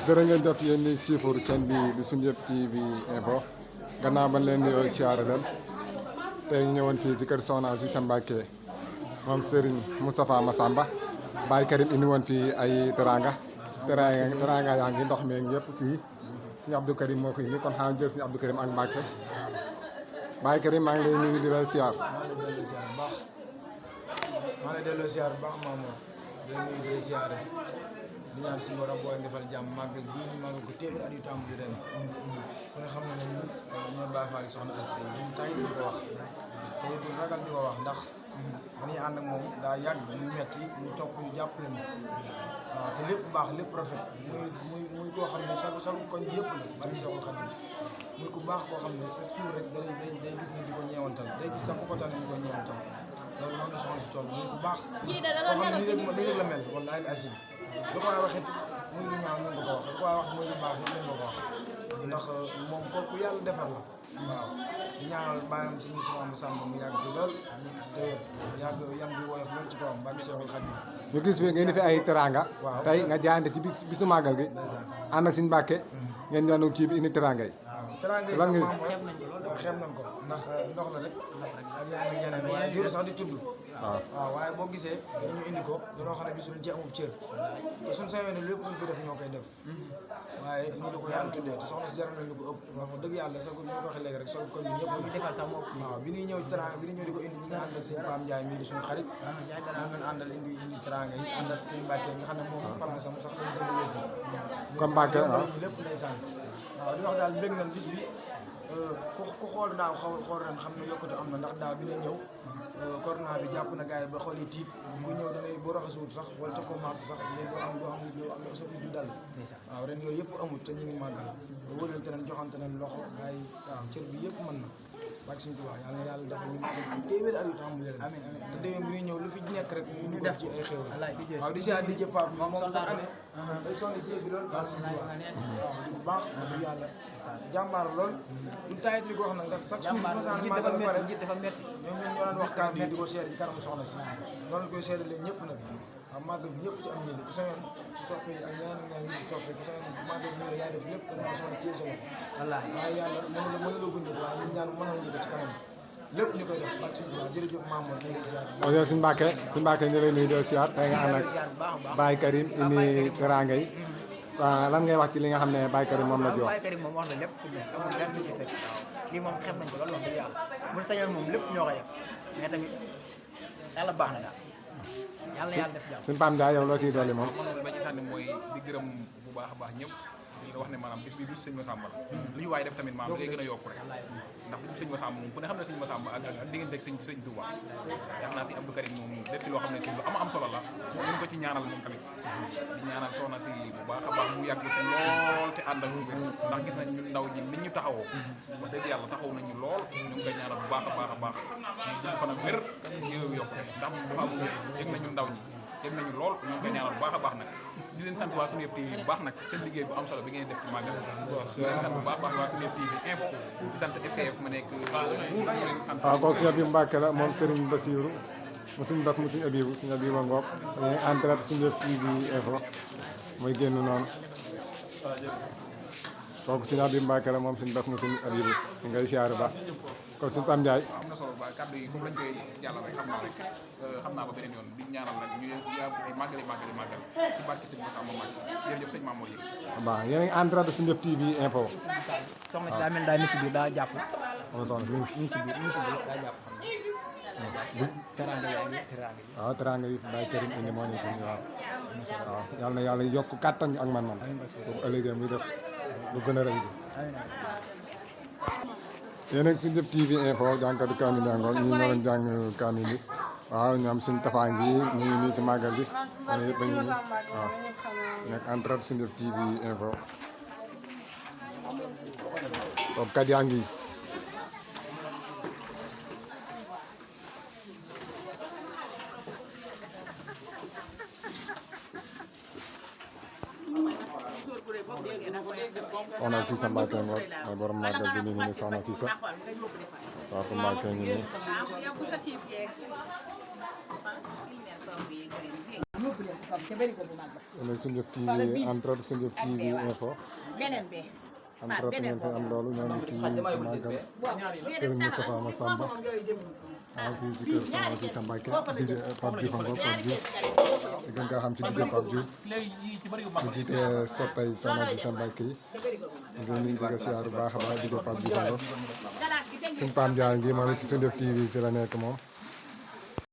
jërë ngeen jëf yéen ñi siifur chaîne bi di SUNU YEUF TV info gannaaw bañ leen di siyaare leen tey ñu ñëwoon fii ci kër Soxna si Mbacké moom Serigne Moustapha Massamba Baye Karim indi woon fii ay teranga yaa ngi ndox meeg yëpp kii Serigne Abdou Karim moo ko indi kon xanaa jël Serigne Abdou Karim ak Mbacké Baye Karim maa ngi lay nuyu di la siyaar. maa ngi delloo siyaar bu baax Mamour di la nuyu di la siyaare di ñaan si borom boo defal jàmm màggal gii ñu màggal ko téeméer at yu tàmm di ren ku ne xam na ne ñun ñooy Baye Fall soxna Assa Seye ñun tay di ko wax te du ragal di ko wax ndax dañuy ànd ak moom daa yàgg muy metti ñu topp ñu jàppale ñu waaw te lépp baax lépp rafet muy koo xam ne sagu koñ bi yëpp la bari Seexul Xadim muy ku baax koo xam ne chaque jour rek day gis ni di ko ñeewantal day gis sax ku ko tane di ko ñeewantal loolu moom la soxna si toll muy ku baax koo xam ne nii rek la mel wallaahi asim lu ko waay wax it muy lu ñaaw ñu ko wax lu ko waay wax muy lu baax it ñu ko wax ndax moom kooku yàlla defar la waaw di ñaanal bàyyam si Moustapha Massamba mu yàgg fi lool te yàgg yam bi woyof lool ci kawam barke Seexul Xadim ñu gis fi ngeen di fi ay teranga tey nga jaayante ci bisu màggal gi ànd ak Serigne Mbacké ngeen doon kii bi indi teranga yi teranga yi sax maam xeeb nañ ko ndax ndox la rek ak yeneen waaye jur sax di tudd waaw waaye boo gisee ñu indi ko dañoo xam ne bisu dañ ci amub cër te suñ sañoon ne lépp luñ fi def ñoo koy def waaye ñu la ko yàlla tuddee te soxna si jaral nañ ñu ko ëpp wax dëgg yàlla sax ñu ko waxee léegi rek sol comme ñëpp ñu defal sax moom waaw bi ñuy ñëw ci teranga bi ñuy ñëw di ko indi ñi nga ànd ak sëñ Pam Ndiaye mii di suñu xarit moom lañ àndal indi teranga yi ànd ak sëñ Mbacké nga xam ne moom place am sax dañ ko liggéey fii comme Mbacké waaw lépp ndeysaan waaw di wax daal mbég nañ bis bi ku xool daaw xool ren xam ne yokkute am na ndax daaw bi ne ñëw corona bi jàpp na gars yi ba xool yi tiit bu ñëw da ngay boo raxasuwut sax wala te ko marché sax doo am sa fi du dal waaw ren yooyu yëpp amut te ñu ngi màggal ba wërante nañ joxante nañ loxo gars yi waaw cër bi yëpp mën na bak suñu tubaab yàlla na yàlla dafa ñu téeméer at yu tam mu leen te déwén bi ñuy ñëw lu fi nekk rek ñu def ci ay xéwal waaw di siyaat di jëppaat moom chaque année day sonn ci fi loolu bak suñu tubaab waaw di bu baax du yàlla jàmbaar lool du tayit li ko wax nag ndax chaque jour masaan màggal ba pare dafa metti ñoom ñoo daan wax kàddu yi di ko seede ci kanamu soxna si noonu koy seede leen ñëpp nag waaw màggal bi ñëpp ci am ñëli ku sañoon si soppe yi ak ñeneen ñu ci soppe ku sañoon màggal bi yaay def lépp danga soxna ci sa loxo wallaahi waaye yàlla mën la gunge waaye ñu ñaan mënal ñu ko ci kanam lépp ñu koy def ak suñu jërëjëf Mamour ñu ngi ziar yow Serigne Mbacké ñu lay nuyu di siyaar tey nga ànd ak Baye Karim indi teranga yi waaw lan ngay wax ci li nga xam ne Baye Karim moom la ci wax Baye Karim moom wax na lépp fi mu ne amul lenn lu ci teg lii moom xeeb nañ ko loolu wax dëgg yàlla buñ sañoon moom lépp ñoo koy def mais tamit yàlla baax na daal yàlla yàlla def jàmm. suñu Pam Ndiaye yow loo ciy dolli moom. ba ci sànni mooy di gërëm bu baax a baax ñëpp di la wax ne maanaam bis bi bis sëñ Massamba la lu ñu waaye def tamit maanaam da ngay gën a yokk rek ndax bis sëñ Massamba moom ku ne xam ne sëñ Massamba ak diggante ak sëñ Touba yaakaar naa sëñ Abdou Karim moom def loo xam ne si lu am solo la ñu ko ci ñaanal moom tamit di ñaanal soxna si bu baax a baax mu yàgg fi lool te ànd ak wér ndax gis nañ ñun ndaw ji nit ñu taxawoo wax dëgg yàlla taxaw nañu lool ñu ngi koy ñaanal bu baax a baax a baax ñu fa nag wér yokk ndax dafa am yëg nañu ndaw ñi yëg nañu lool ñu ngi koy ñaanal bu baax a baax nag di leen sant waa SUNU YEUF TV bu baax nag seen liggéey bu am solo bi ngeen def ci màggal di leen sant bu baax baax waa SUNU YEUF TV info di sant FCF ma nekk waaw kooku Serigne Abib Mbacké la moom Serigne Bassirou mu suñu bas mu suñu Abibu suñu Abibu ngoog dañuy entrer SUNU YEUF TV info mooy génn noonu kooku Serigne Abib Mbacké la moom suñu bas mu suñu Abibu ñu ngay siyaare baax kon suñu Pam Ndiaye am na solo ba kàddu yi foofu lañ koy jàllale rek xam naa ba beneen yoon di ñaanal nag ñu yàgg ay màggal ci barke sëñ Massamba Mbacké jërëjëf sëñ Mamour yi waaw yéen a ngi entrer SUNU YEUF TV info soxna si daa mel daa mi si biir daa jàpp moom soxna si mi ngi si biir daa jàpp xam teranga yaa ngi teranga yi waaw teranga yi Baye Karim indi moo nekk nii waaw waaw yàlla na yàlla yokk kàttan ak man pour ëllëgee muy def lu gën a rëy ji yéen ak SUNU YEUF TV info jànkatu kaamil yaa ngoon ñu ñoo doon jàng kaamil bi waaw ñoom suñu tafaa ngi ñu ngi nii ci màggal bi ñu yëpp dañuy waaw nekk entre SUNU YEUF TV info toog kat yaa ngi soxna si sa Mbacké ngoog mooy borom màggal bi nii nii soxna si sa waaw ko Mbacké ngi nii yóbbu leen ko ca bëri ko bu mag ba. léegi SUNU TV entre autres SUNU TV info beneen bi. entre autres ngeen fi am loolu ñoo ngi ci Magal Serigne Moustapha Massamba waaw fii ci kër Soxna si sa Mbacké di Pape Diouf Pape Diouf di gën kaa xam ci DJ Pape Diouf di jiite soppay Soxna si sa Mbacké yi di leen di ko siyaar bu baax a baax DJ Pape Diouf suñu Pam Ndiaye ngi moom it ci SUNU TV fi la nekk moom